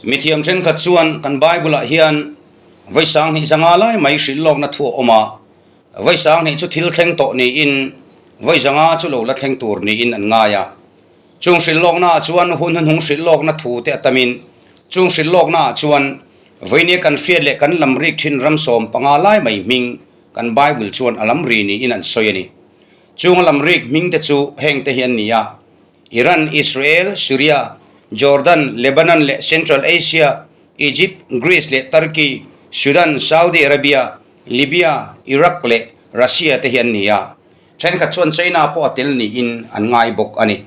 Mithiam thenkhat chuan kan Bible-ah hian vawi sanghnih zanga lai mai hrilh lawkna thu a awm a, vawi sanghnih chu thil thleng tawh niin vawi zanga chu lo la thleng tur niin an ngai a. Chung hrilh lawknaah chuan hun hnuhnung hrilh lawkna thu te a tamin chung hrilh lawknaah chuan vawinia kan hriat leh kan lam rik thin ram 15 lai mai hming kan Bible chuan a lam ri niin an sawi a ni. Chung a lam rik hming te chu heng te hi an ni a. Iran, Israel, Syria, Jordan, Lebanon leh Central Asia, Egypt, Greece leh Turkey, Sudan, Saudi Arabia, Libya, Iraq leh Russia te hi an ni a. Thenkhat chuan China pawh a tel niin an ngai bawk a ni.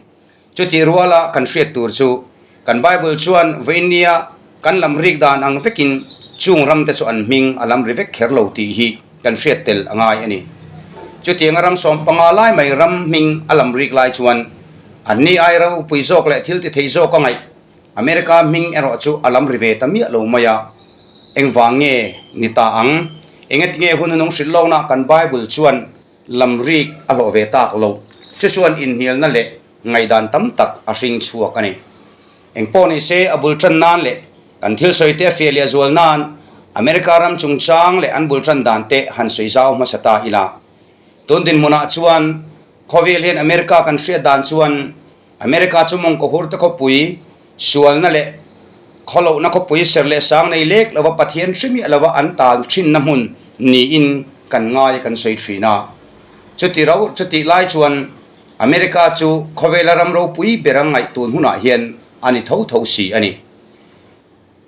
Chutih ruala kan hriat tur chu kan Bible chuan vawinia kan lam rik dan ang vekin chung ram te chu an hming a lam ri vek kher lo tih hi kan hriat tel a ngai a ni. Chutianga ram 15 lai mai ram hming a lam rik lai chuan anni ai ropui zawk leh thil ti thei zawk a ngaih America hming erawh chu a lam ri ve ta miah lo mai a. Engvang nge ni ta ang? Engatinge hun hunung hrilh lawkna kan Bible chuan lam rik a hlawh ve tak lo? Chu chuan inhnialna leh ngaihdan tam tak a hring chhuak a ni. Eng pawh ni se a bul tan nan leh kan thil sawi te a fiah leh a zual nan America ram chungchang leh an bul tan dan te han sawi zau hmasa ta ila. Tun dinhmunah chuan khawvel hian America kan hriat dan chuan America chu mawngkaw hur te khawpui sualna leh khawlohna khawpui ser leh sang nei lek lova Pathian hre miah lova an tal thinna hmun niin kan ngai kan sawi thin a. Chuti ro chutih lai chuan America chu khawvela ram ropui ber a ngaih tun hunah hian a ni tho tho si a ni.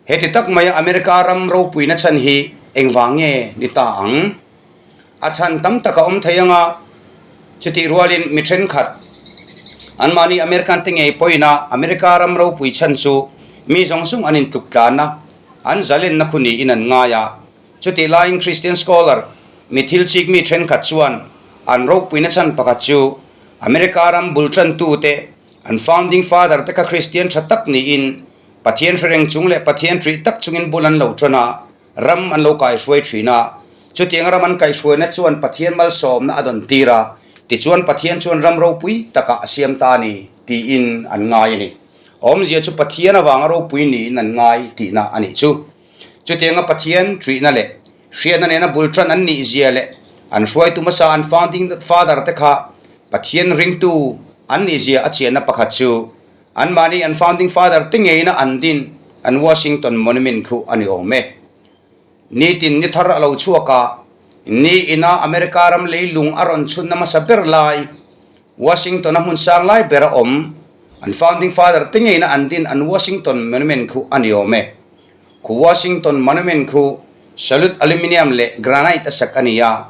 Heti tak maia America ram ropuina chhan hi engvang nge ni ta ang? A chhan tam tak a awm thei anga chutih rualin mi thenkhat anmahni American te ngei pawhin a America ram ropui chhan chu mi zawng zawng an intluk tlan a, an zalenna khu niin an ngai a. Chutih laiin Christian scholar mi thil chik mi thenkhat chuan an ropuina chhan pakhat chu America ram bul tantute an founding father te kha Christian tha tak niin Pathian hre reng chung leh Pathian hrih tak chungin bul an lo tan a, ram an lo kaihruai thin a. Chutiang ram an kaihruaina chuan Pathian malsawmna a dawn tir a, tichuan Pathian chuan ram ropui takah a siam ta a ni tiin an ngai a ni. Awmzia chu Pathian avanga ropui niin an ngai tihna a nih chu. Chutianga Pathian ṭuihna leh hriatna nena bul ṭan an nih zia leh an hruaitu hmasa an founding father te kha Pathian ringtu an nih zia a chianna pakhat chu anmahni an founding father te ngeina an din an Washington Monument khu a ni awm e. Nitin ni thar a lo chhuak a, ni ina America ram leilung a rawn chhunna hmasa ber lai Washington a hmun sang lai ber a awm an founding father te ngeina an din an Washington Monument khu a ni awm e. Khu Washington Monument khu solid aluminium leh granite a sak a ni a,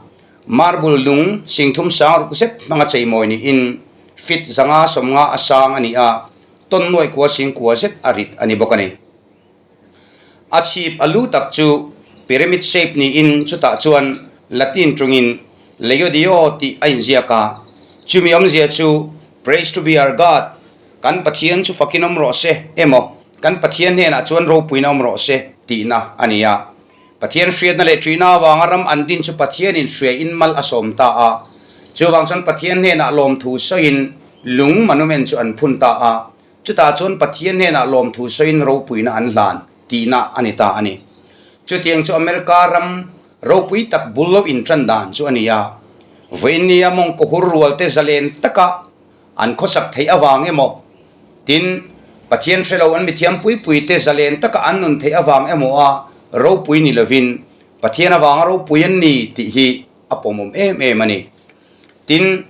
marble lung singthum sang ruk zet hmanga cheimawi niin feet 550 a sang a ni a, ton nuaih kua sing kua zet a rit a ni bawk a ni. A chhip a lu tak chu pyramid shape niin chutah chuan Latin tungin Leodio tih a inziak a, chumi awmzia chu Praise to be our God, kan Pathian chu fakin awm rawh se emaw kan Pathian hnenah chuan ropuina awm rawh se tihna a ni a. Pathian hriatna leh ṭihna avanga ram an din chu Pathianin hriain mal a sawm ta a, chuvang chuan Pathian hnenah lawmthu sawiin lung monument chu an phun ta a. Chutah chuan Pathian hnenah lawmthu sawiin ropuina an hlan tihna a ni ta a ni. Chutiang chu America ram ropui tak bul lo intan dan chu a ni a. Vawinia mawngkaw hur rualte zalen taka an khawsak theih avang emaw, tin, Pathian hre lo an mithiam pui puite zalen taka an nun theih avang emaw a ropui ni lovin Pathian avanga ropui an ni tih hi a pawmawm em em a ni. Tin,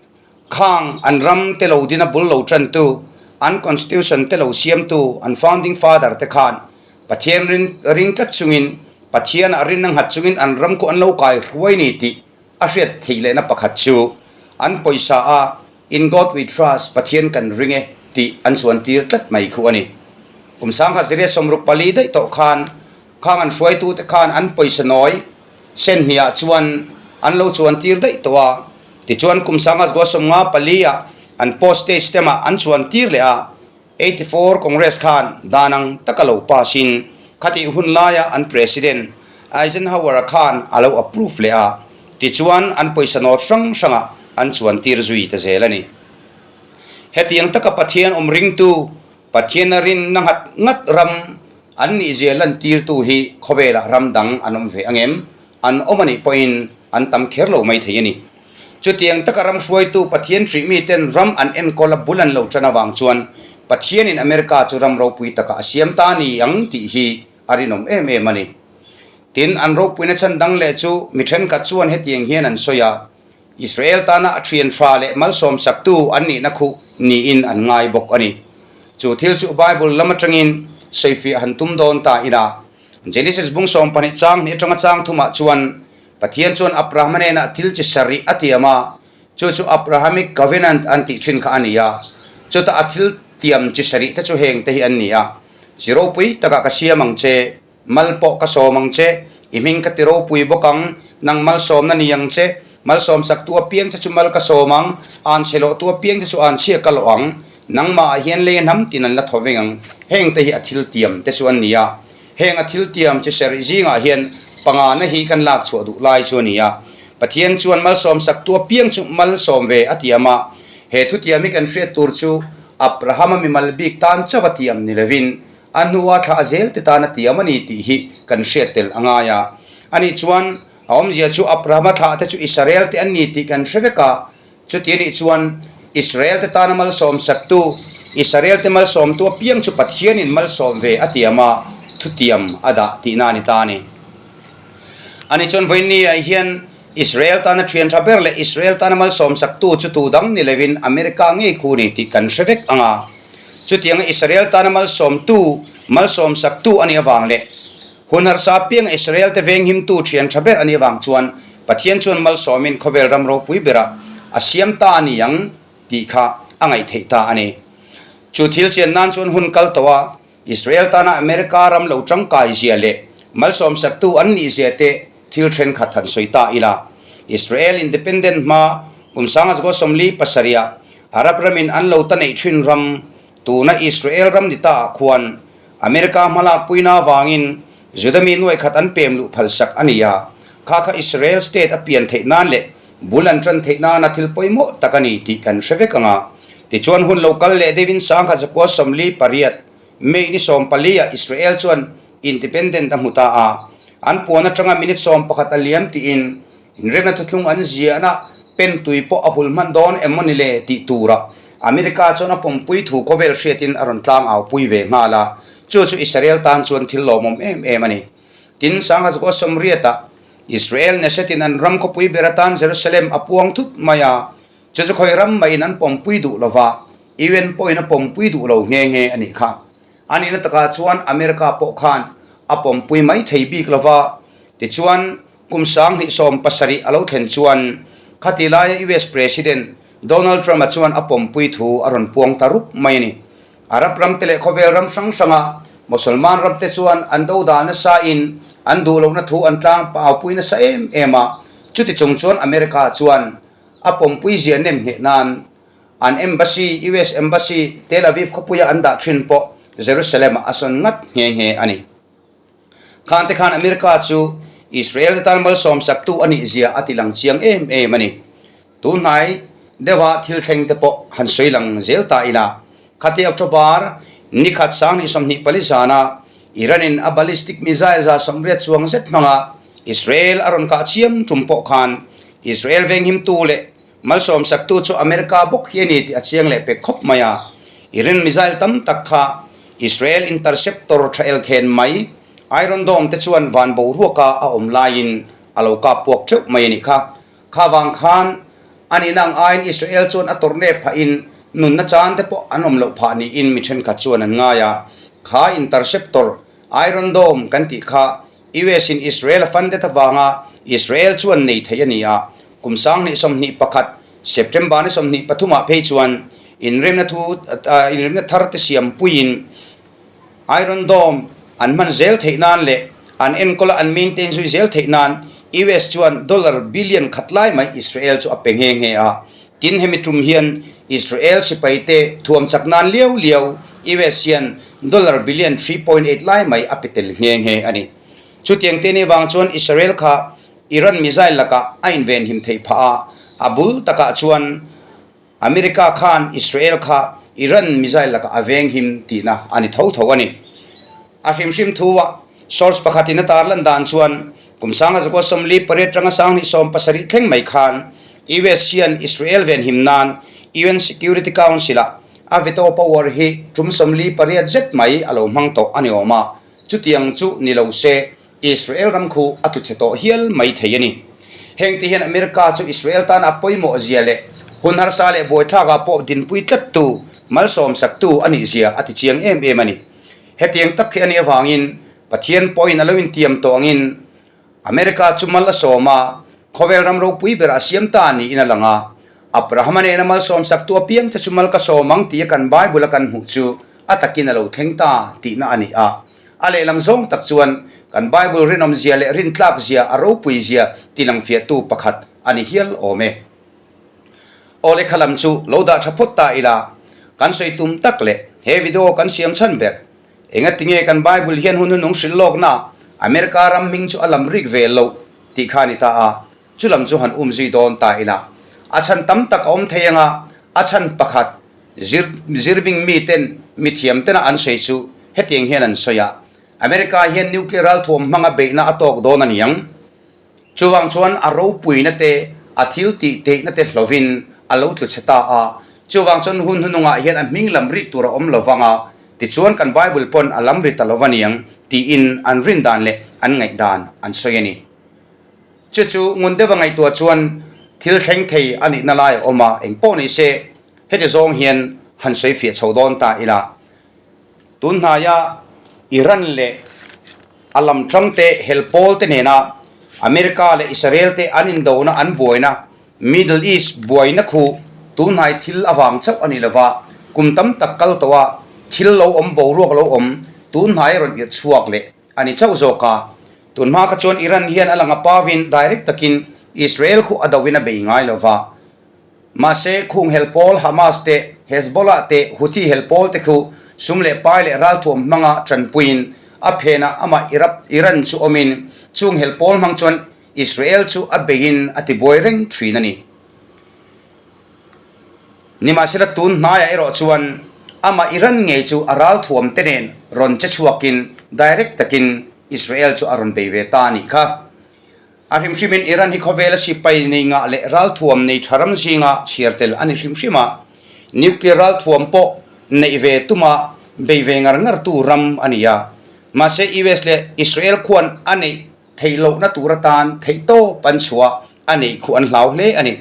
Khang an ram te lo dina bul lo tantu, an constitution te lo siamtu, an founding father te khan Pathian rin ring tlat chungin, Pathian ah rin a nghat chungin an ram khu an lo kai hruai ni tih a hriat theih lehna pakhat chu an pawisa a In God we trust, Pathian kan ring e tih an chuan tir tlat mai khu a ni. Kum 1964 daih tawh khan khang an hruaitu te khan an pawisa nawi sen hniah chuan an lo chuan tir daih tawh a. Tichuan kum 1954 ah an postage stamp ah an chuan tir leh a, 84 Congress khan dan ang taka lo pass in khatih hun laia an President Eisenhower a khan a lo approve leh a, tichuan an pawisa nawt hrang hrangah an chuan tir zui ta zel a ni. Hetiang taka Pathian awm ringtu, Pathian a rinna nghat nghat ram. An nihzia lantirtu hi khawvelah ram dang an awm ve ang em? An awm a nih pawhin an tam kher lo mai thei a ni. Chutiang taka ram hruaitu Pathian hrih miten ram an enkawl a bul an lo tan avang chuan Pathianin America chu ram ropui takah a siam ta a ni ang tih hi a rinawm em em a ni. Tin, an ropuina chhan dang leh chu mi thenkhat chuan hetiang hian an sawi a, Israel tana a thian tha leh malsawm saktu an nihna khuh niin an ngai bawk a ni. Chu thil chu Bible lam atangin sawifiah han tum dawn ta ila, Genesis bung 12 chang hnih atanga chang thumah chuan Pathian chuan Abrahama hnenah thil chi sarih a tiam a, chu chu Abrahamic Covenant an tih thin kha a ni a. Chuta a thil tiam chi sarih te chu heng te hi an ni a, Chi ropui takah ka siam ang che, Mal pawh ka sawm ang che, i hming ka ti ropui bawk ang, nang malsawmna ni ang che, malsawm saktu apiang che chu mal ka sawm ang, an chhe lawhtu apiang che chu an chhia ka lawh ang, nangmahah hian lei hnam tin an la thaw veng ang, heng te hi a thil tiam te chu an ni a. Heng a thil tiam chi serh zingah hian pangana hi kan lak chhuah duh lai chu a ni a. Pathian chuan malsawm saktu apiang chu malsawm ve a tiam a, he thutiam hi kan hriat tur chu Abrahama mimal bik tan chauh a tiam ni lovin, A hnua thlah zel te tan a tiam a ni tih hi kan hriat tel a ngai a. Ani chuan, A awmzia chu Abrahama thlah te chu Israel te an ni tih kan hre vek a. Chuti anih chuan, Israel te tana malsawm saktu, Israel te malsawmtu apiang chu Pathianin malsawm ve a tiam a, thutiam a dah tihna a ni ta a ni. Ani chuan vawiinni ah hian Israel tana thian tha ber leh Israel tana malsawm saktu chu tu dang ni lovin America ngei khu ni tih kan hre vek ang a. Chutianga Israel tana malsawmtu, malsawm saktu a nih avang leh hun harsa apianga Israel te venghimtu thian tha ber a nih avang chuan Pathian chuan malsawmin khawvel ram ropui berah a siam ta a ni ang tih kha a ngaihtheih ta a ni. Chu thil chian nan chuan hun kal tawh a Israel tana America ram lo tangkai zia leh malsawm saktu an nih zia te thil thenkhat han sawi ta ila. Israel independent hma kum sangazgaw 47 ah Arab ramin an lo ta neih thin ram tuna Israel ram ni ta ah khuan America hmalak puina avangin Juda mi nuai khat an pem luh phalsak a ni a, kha kha Israel state a pian theih nan leh bul an tan theih nana thil pawimawh tak a ni tih kan hre vek ang a. Tichuan hun lo kal leh deuhin 1948 May ni 14 ah Israel chuan independent a hmu ta a, an puan atanga minute 11 a liam tiin inremna thuthlung an ziahna pen tui pawh a hul hman dawn em maw ni le tih turah America chuan a pawmpui thu khawvel hriatin a rawn tlang au pui ve nghal a, chu chu Israel tan chuan thil lawmawm em em a ni. Tin, 1980 ah Israel Knesset-in an ram khawpui ber atan Jerusalem a puang thut mai a, Chu chu khawi ram maiin an pawmpui duh lo va, UN pawhin a pawmpui duh lo nghe nghe a nih kha. A nihna takah chuan America pawh khan a pawmpui mai thei bik lo va, tichuan kum 2017 a lo thlen chuan khati laia US President Donald Trump-a chuan a pawmpui thu a rawn puang ta rup mai a ni. Arab ramte leh khawvel ram hrang hranga Mosolman ramte chuan an do dal nasa in an duh lohna thu an tlang paupui nasa em em a, chuti chung chuan America chuan A pawmpui zia nem ngheh nan an embassy, US Embassy, Tel Aviv khawpuia an dah thin pawh Jerusalem-ah a sawn ngat nghe nghe a ni. Khan te khan America chu Israel te tan malsawm saktu a nih zia a ti lang chiang em em a ni. Tunhnai deuha thil thleng te pawh han sawi lang zel ta ila, khati October nikhat 2024 zana Iran-in a ballistic missile 180 chuang zet hmanga Israel a rawn kah chiam tum pawh khan Israel venghimtu leh malsawm saktu chu America bawk hi a ni tih a chiang leh pek khawp mai a. Iran missile tam tak kha Israel interceptor tha elkhen mai Iron Dome te chuan van boruaka a awm laiin a lo kap puak teuh mai a nih kha. Kha vang khan a nihna ang aiin Israel chuan a tawrhnep phahin nunna chan te pawh an awm loh phah niin mi thenkhat chuan an ngai a. Kha interceptor Iron Dome kan tih kha US in Israel a funded avanga Israel chuan nei thei a ni a, kum 2021 September ni 23 ah phei chuan inremna thu inremna thar te siam puiin Iron Dome an hman zel theih nan leh an enkawl a an maintain zui zel theih nan US chuan dollar billion khat lai mai Israel chu a pe nghe nghe a. Tin hemi tum hian Israel sipai te thuam chak nan liau liau US hian dollar billion 3.8 lai mai a pe tel nghe nghe a ni. Chutiang te ni vang chuan Israel kha Iran missile lakah a invenhim theih phah a, a bul takah chuan America khan Israel kha Iran missile lakah a venghim tihna a ni tho tho a ni. A hrimhrim thu a source pakhatin a tarlan dan chuan kum 1948 tanga 2070 thleng mai khan US hian Israel venhim nan UN Security Council-ah a veto power hi tum 48 zet mai a lo hmang tawh a ni awm a, chutiang chu ni lo se Israel ram khu a tlu chhe tawh hial mai thei a ni. Heng te hian America chu Israel tan a pawimawh zia leh hun harsa leh buaithlakah pawh dinpui tlattu, malsawmsaktu a nih zia a ti chiang em em a ni. Hetiang tak hi a nih avangin Pathian pawhin a lo intiam tawh angin America chu mal a sawm a, khawvel ram ropui berah a siam ta niin a lang a. Abrahama nena malsawmsaktu apiang che chu mal ka sawm ang tia kan Bible a kan hmuh chu a takin a lo thleng ta tihna a ni a. A lehlam zawng tak chuan kan Bible rinawmzia leh rintlakzia a ropuizia tilangfiahtu pakhat a ni hial awm e. Aw lehkha lam chu lo dah tha phawt ta ila, kan sawi tum tak leh he video kan siam chhan ber. Enga tinge kan Bible hian hun hunung hrilh lawkna America ram hming chu a lam rik ve loh tih kha a ni ta a, chu lam chu han um zui dawn ta ila. A chhan tam tak a awm thei anga a chhan pakhat zir zirbing miten mithiam tena an sawi chu hetiang hian an sawi a, America hian nuclear ralthuam hmanga beihna a tawk dawn a niang. Chuvang chuan a ropuina te, a thil tih theihna te hlovin a lo tlu chhe ta a. Chuvang chuan hun hnunungah hian a hming lam rik tur a awm lo vang a, tichuan kan Bible pawn a lam ri ta lo va niang tiin an rin dan leh an ngaih dan an sawi a ni. Chu chu ngun deuha ngaihtuah chuan thil thleng thei a nihna lai a awm a, engpawh ni se heti zawng hian han sawi fiah chho dawn ta ila. Tun hnaia Iran leh a lam tangte hel pawl te nena America leh Israel te an indona an buaina Middle East buaina khu tun hnai thil avang chauh a ni lova, kum tam tak kal tawh a thil lo awm boruak lo awm tun hnai rawn irh chhuak leh a ni chauh zawk a. Tun hma kha chuan Iran hian a lang a pavin direct takin Israel khu a doin a bei ngai lova. Mahse, khung hel pawl Hamas te, Hezbollah te, Houthi hel pawl te khu sum leh pai leh ralthuam hmanga tanpuiin a phenah amah Iran chu awmin chung hel pawl hmang chuan Israel chu a beiin a tibuai reng thin a ni. Nimahsela tun hnaiah erawh chuan amah Iran ngei chu a ralthuam te nen rawn che chhuakin direct takin Israel chu a rawn bei ve ta a nih kha. A hrimhrimin Iran hi khawvela sipai nei ngah leh ralthuam nei tha ram zinga chhiar tel a ni hrim hrim a, nuclear ralthuam pawh neih ve tuma bei ve ngar ngar tu ram a ni a. Mahse US leh Israel khuan a neih theih lohna tur atan theihtawp an chhuah a neih khuh an hlau hle a ni.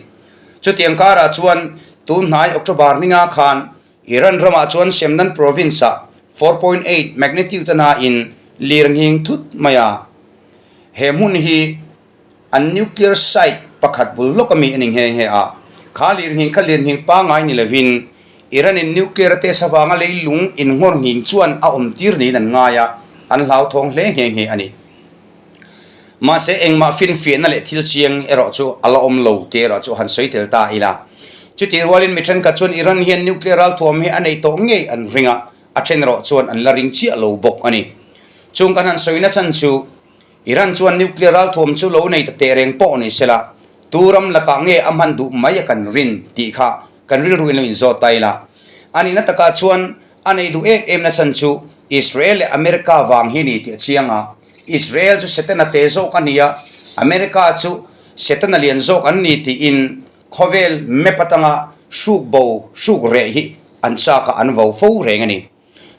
Chutiang karah chuan tun hnai October ninga khan Iran ramah chuan Semnan province-ah 4.8 magnitude a nain lir nghing thut mai a. He hmun hi an nuclear site pakhat bul lawk ami a ni nghe nghe a. Kha lir nghing kha lir nghing pangngai ni lovin Iran-in nuclear a test avanga leilung innghawr nghing chuan a awm tir niin an ngai a, an hlauthawng hle nghe nghe a ni. Mahse, engmah finfiahna leh thil chiang erawh chu a la awm lo tih erawh chu han sawi tel ta ila. Chutih rualin mi thenkhat chuan Iran hian nuclear ralthuam hi a nei tawh ngei an ring a, a then erawh chuan an la ring chiah lo bawk a ni. Chung kan han sawina chhan chu Iran chuan nuclear ralthuam chu lo nei ta teh reng pawh ni sela, tu ram lakah nge a hman duh mai a kan rin tih kha kan rilruin lo inzawt ta ila. A nihna takah chuan A nei duh em em na chhan chu Israel leh America vang hi ni tih a chiang a. Israel chu Setana te zawk a ni a, America chu Setana lian zawk an ni tiin khawvel map atanga hruk bo hruk reh hi an chak a, an vo fo reng a ni.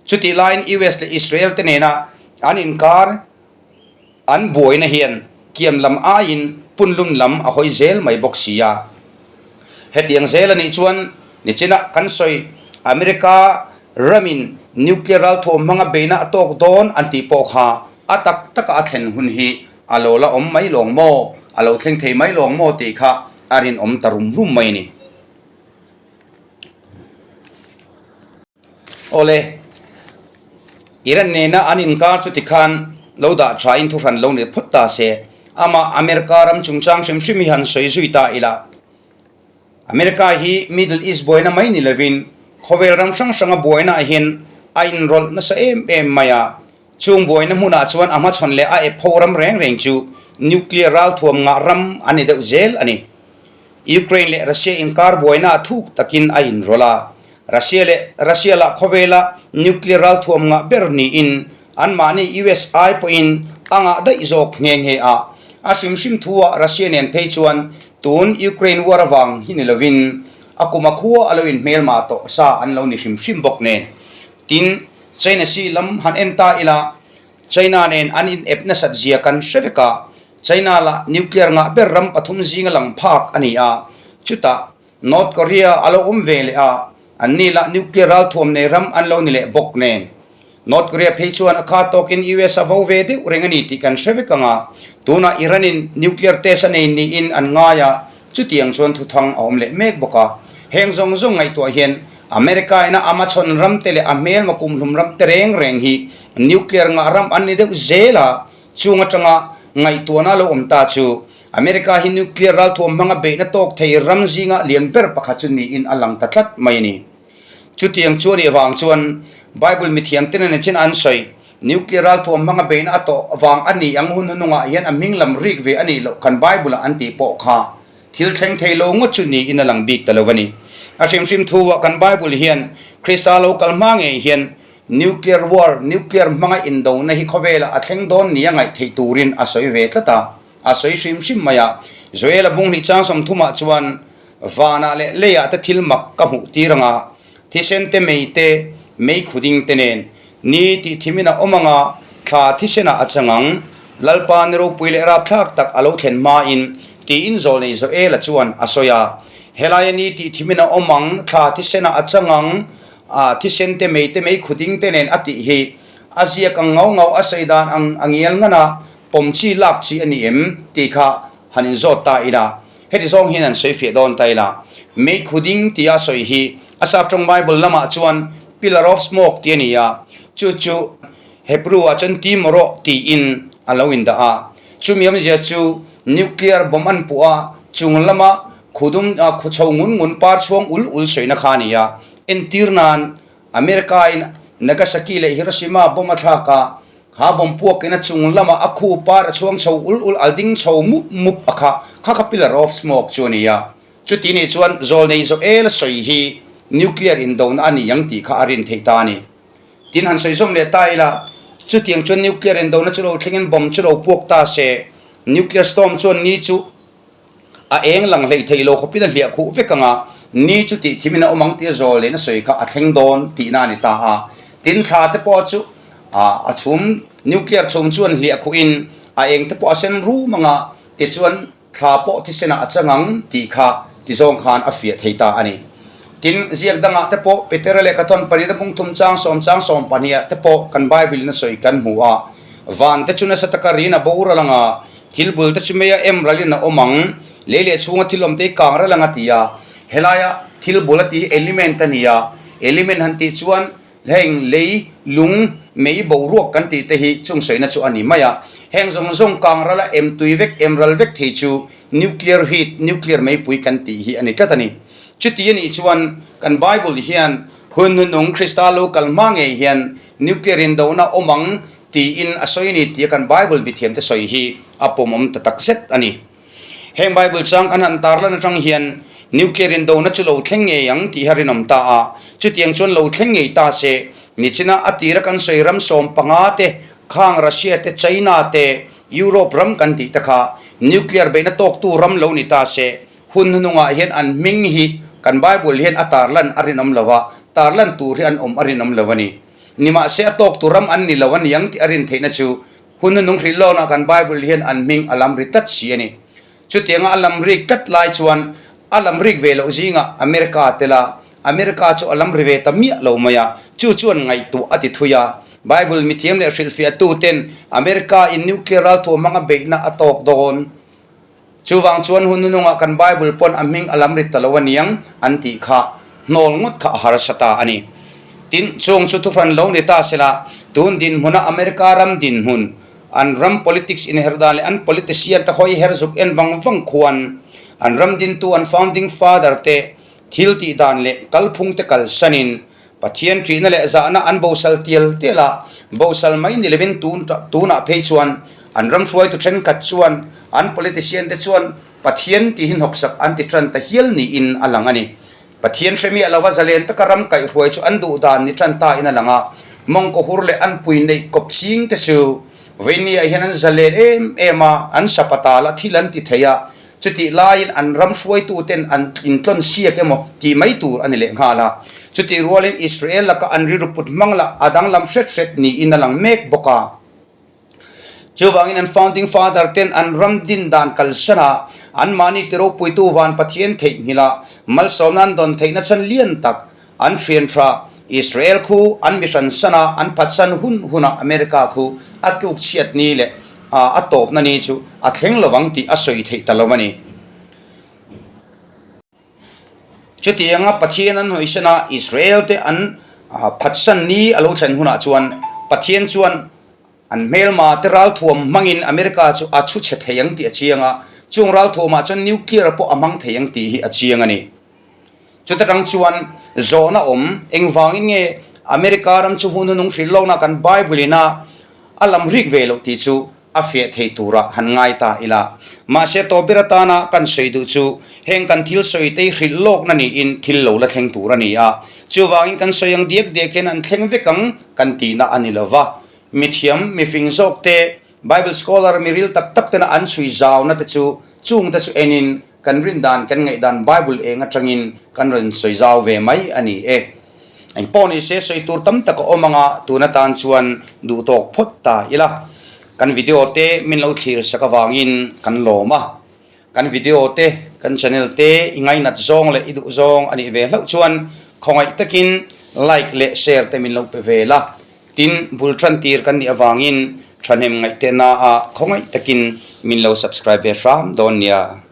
Chutih laiin US leh Israel te nena an inkar An buaina hian kiam lam aiin punlun lam a hawi zel mai bawk si a. Hetiang zel a nih chuan nichinah kan sawi America ramin nuclear ralthuam hmanga beihna a tawk dawn an tih pawh kha a tak taka a thlen hun hi a lo la awm mai lawng maw, a lo thleng thei mai lawng maw tih kha a rinawm ta rum rum mai a ni. Awle, Iran nena an inkar chu tikhan lo dah thain thuhran lo ni phawt ta se, amah America ram chungchang hrim hrim hi han sawi zui ta ila. America hi Middle East buaina mai ni lovin khawvel ram hrang hranga buaina ah hian a inrawlh nasa em em mai a, chung buaina hmunah chuan a hmachhawn leh a ep ho ram reng reng chu nuclear ralthuam ngah ram an ni deuh zel a ni. Ukraine leh Russia inkar buaina ah thuk takin a inrawlh a, Russia leh Russia lah khawvela nuclear ralthuam ngah ber niin Anmahni US ai pawhin a ngah daih zawk nghe nghe a. A hrim hrim thu-ah Russia nen phei chuan tun Ukraine war avang hi ni lovin a kum a khua a lo inhmelmah tawh sa an lo ni hrim hrim bawk nen. Tin, China si lam han en ta ila, China nen an inep nasat zia kan hre vek a, China lah nuclear ngah ber ram pathum zinga lang phak a ni a, chutah North Korea a lo awm ve leh a, anni lah nuclear ralthuam nei ram an lo ni leh bawk nen. North Korea phei chuan a kha tawkin US a vo ve deuh reng a ni tih kan hre vek ang a, tunah Iran in nuclear test a nei niin an ngai a, chutiang chuan thuthang a awm leh mek bawk a. Heng zawng zawng ngaihtuah hian America ina Amazon ram te leh a hmelma kumhlum ram te reng reng hi nuclear ngah ram an ni deuh zel a, chung atanga ngaihtuahna lo awm ta chu America hi nuclear ralthuam hmanga beihna tawk thei ram zinga lian ber pakhat chu niin a lang ta tlat mai a ni. Chutiang chu a nih avang chuan Bible mithiam ten an chin an sawi, Nuclear ralthuam hmanga beihna a tawh vang a ni ang hun hunungah hian a hming lam rik ve a nih loh kan Bible-ah an tih pawh kha thil thleng thei lo ngawt chu niin a lang bik ta lo a ni. A hrimhrim thu-ah kan Bible hian Krista lo kal hma ngei hian Nuclear war, nuclear hmanga indona hi khawvelah a thleng dawn nia ngaih theih turin a sawi ve tlat a. A sawi hrim hrim mai a, Joel-a bunghnih chang sawmthumah chuan vanah leh leiah te thil mak ka hmuh tir ang a, thisen te mei te, mei khuding te nen ni tih thimin a awm ang a, thla thisenah a chang ang. Lalpa ni ropui leh rapthlak tak a lo thlen hmain tiin zawlnei Joel-a chuan a sawi a. Helaia ni tih thimin a awm ang, thla thisenah a chang ang, a thisen te mei te mei khuding te nen a tih hi a ziak ang ngau ngau a sawi dan ang a ngial ngan a, Pawm chi lak chi a ni em? tih kha han inzawt ta ila, heti zawng hian an sawi fiah dawn ta ila. Mei khu ding tia sawi hi a sap tawng Bible lamah chuan pillar of smoke tih a ni a, chu chu Hebrew ah chuan timawrawh tiin a lo indah a. Chumi awmzia chu nuclear bomb an puh a, chung lama khu dum khu chho ngun ngun par chhuang ul ul sawina kha a ni a. Entir nan America in Nagasaki leh Hiroshima bomb a thlak a, Ha bomb puakin a chung lamah a khu par a chhuang chho ul ul a ding chho mup mup a kha, kha kha pillar of smoke chu a ni a. Chuti nih chuan zawlnei Joel sawi hi nuclear indona a ni ang tih kha a rin theih ta a ni. Tin han sawi zawm leh ta ila, chutiang chuan nuclear indona chu lo thlengin bomb chu lo puak ta se, nuclear storm chuan ni chu A eng lang hleih theih lo khawpin a hliah khuh vek ang a, ni chu tih thimin a awm ang tih a zawl lehna sawi kha a thleng dawn tihna a ni ta a. Tin thla te pawh chu a chhum, nuclear chhum chuan hliah khuhin a eng te pawh a sen rum ang a, tichuan thla pawh thisenah a chang ang tih kha tizawng khan a fiah thei ta a ni. Tin, ziak dangah te pawh Petera lehkha thawn pahnihna bung thum chang sawm chang sawm pahnihah te pawh kan Bible-in a sawi kan hmu a, van te chu nasa taka rin a boral ang a, Thil bul te chu mei a em ralin a awm ang, lei leh chhunga thil awm te hi kang ral ang a ti a, helaia thil bul a tih hi element a ni a, element han tih chuan heng lei, lung, mei, boruak kan tih te hi chung sawina chu a ni mai a, heng zawng zawng kang rala em tui vek, em ral vek thei chu nuclear heat, nuclear meipui kan tih hi a ni tlat a ni. Chuti a nih chuan kan Bible hian hun hnuhnung Krista lo kal hma ngei hian nuclear indona awm ang Tiin a sawi a ni tia kan Bible mithiamte sawi hi a pawmawm ta tak zet a ni. Heng Bible chang kan han tarlan atang hian nuclear indona chu lo thleng ngei ang tih hi a rinawm ta a, chutiang chuan lo thleng ngei ta se, nichina a tira kan sawi ram 15 te, khang Russia te, China te, Europe ram kan tih te kha nuclear beihna tawktu ram lo ni ta se, hun hnungah hian an hming hi kan Bible hian a tarlan a rinawm lo a, tarlan tur hi an awm a rinawm lo a ni. Nimahse a tawk tur ram an ni lo a niang tih a rin theihna chu hun nunung hrilh lawnah kan Bible hian an hming a lam ri tlat si a ni. Chutianga a lam rik tlat lai chuan a lam rik ve loh zingah America tel a, America chu a lam ri ve ta miah lo mai a, chu chuan ngaihtuah a ti thui a. Bible mithiam leh hrilhfiahtu ten America in nuclear ralthuam hmanga beihna a tawk dawn. Chuvang chuan hun nunungah kan Bible pawn a hming a lam rit ta lo a niang an tih kha hnawl ngawt kha a harsa ta a ni. Tin, chung chu thuhran lo ni ta sela, tun dinhmuna America ram dinhmun, an ram politics inher dan leh an politician te hawi her zuk en vang vang khuan an ram dintu an founding father te thil tih dan leh kalphung te kalsanin Pathian ṭihna leh zahna an bosal tial tial a, bosal mai ni lovin tun tunah phei chuan an ram hruaitu ṭhenkhat chuan an politician te chuan Pathian tih hi hnawksak an ti ṭan ta hial niin a lang a ni. Pathian hre miah lova zalen taka ram kaihhruai chu an duh dan ni ṭan ta in a lang a. Mawngkawhur leh anpui neih kawp ching te chu Veinia hian an zalen em em a, an sapatal a thil an ti thei a, chutih laiin an ram hruaituten an intlawn siak emaw tih mai tur a ni leh nghal a. Chutih rualin Israel laka an rilru put hmang lah a danglam hret hret niin a lang mek bawk a. Chuvangin an founding father ten an ram din dan kalsan a, anmahni ti ropuitu van Pathian theihnghilh a, malsawmna an dawn theihna chhan lian tak An thian tha Israel khu an mi hran san a, an phatsan hun hunah America khu a tluk chhiat ni leh a tawpna ni chu a thleng lovang tih a sawi theih ta lo a ni. Chutianga Pathian an hnawihsan a, Israel te an phatsan ni a lo thlen hunah chuan Pathian chuan an hmelma te ralthuam hmangin America chu a chhu chhe thei ang tih a chiang a, chung ralthuamah chuan nuclear pawh a hmang thei ang tih hi a chiang a ni. Chuta tang chuan zawhna awm engvangin nge America ram chu hun hunung hrilh lawkna kan Bible ina a lam rik ve loh tih chu a fiah thei turah han ngai ta ila. Mahse tawp ber atana kan sawi duh chu heng kan thil sawi te hi hrilh lawkna niin thil lo la thleng tur a ni a. Chuvangin kan sawi ang diak diak hian an thleng vek ang kan tihna a ni lova. Mithiam, mifing zawk te, Bible scholar mi ril tak tak tena an chhui zauna te chu chung te chu enin Kan rin dan, kan ngaih dan Bible eng atangin kan rawn sawi zau ve mai a ni e. Eng pawh ni se sawi tur tam tak a awm anga tun atan chuan duh tawk phawt ta ila. Kan video te min lo thlir sak avangin kan lawm a. Kan video te, kan channel te i ngainat zawng leh i duh zawng a nih ve hlauh chuan khawngaih takin like leh share te min lo pe ve la. Tin, bul tan tir kan nih avangin thahnem ngaihtehnaah khawngaih takin min lo subscribe ve hram dawn nia.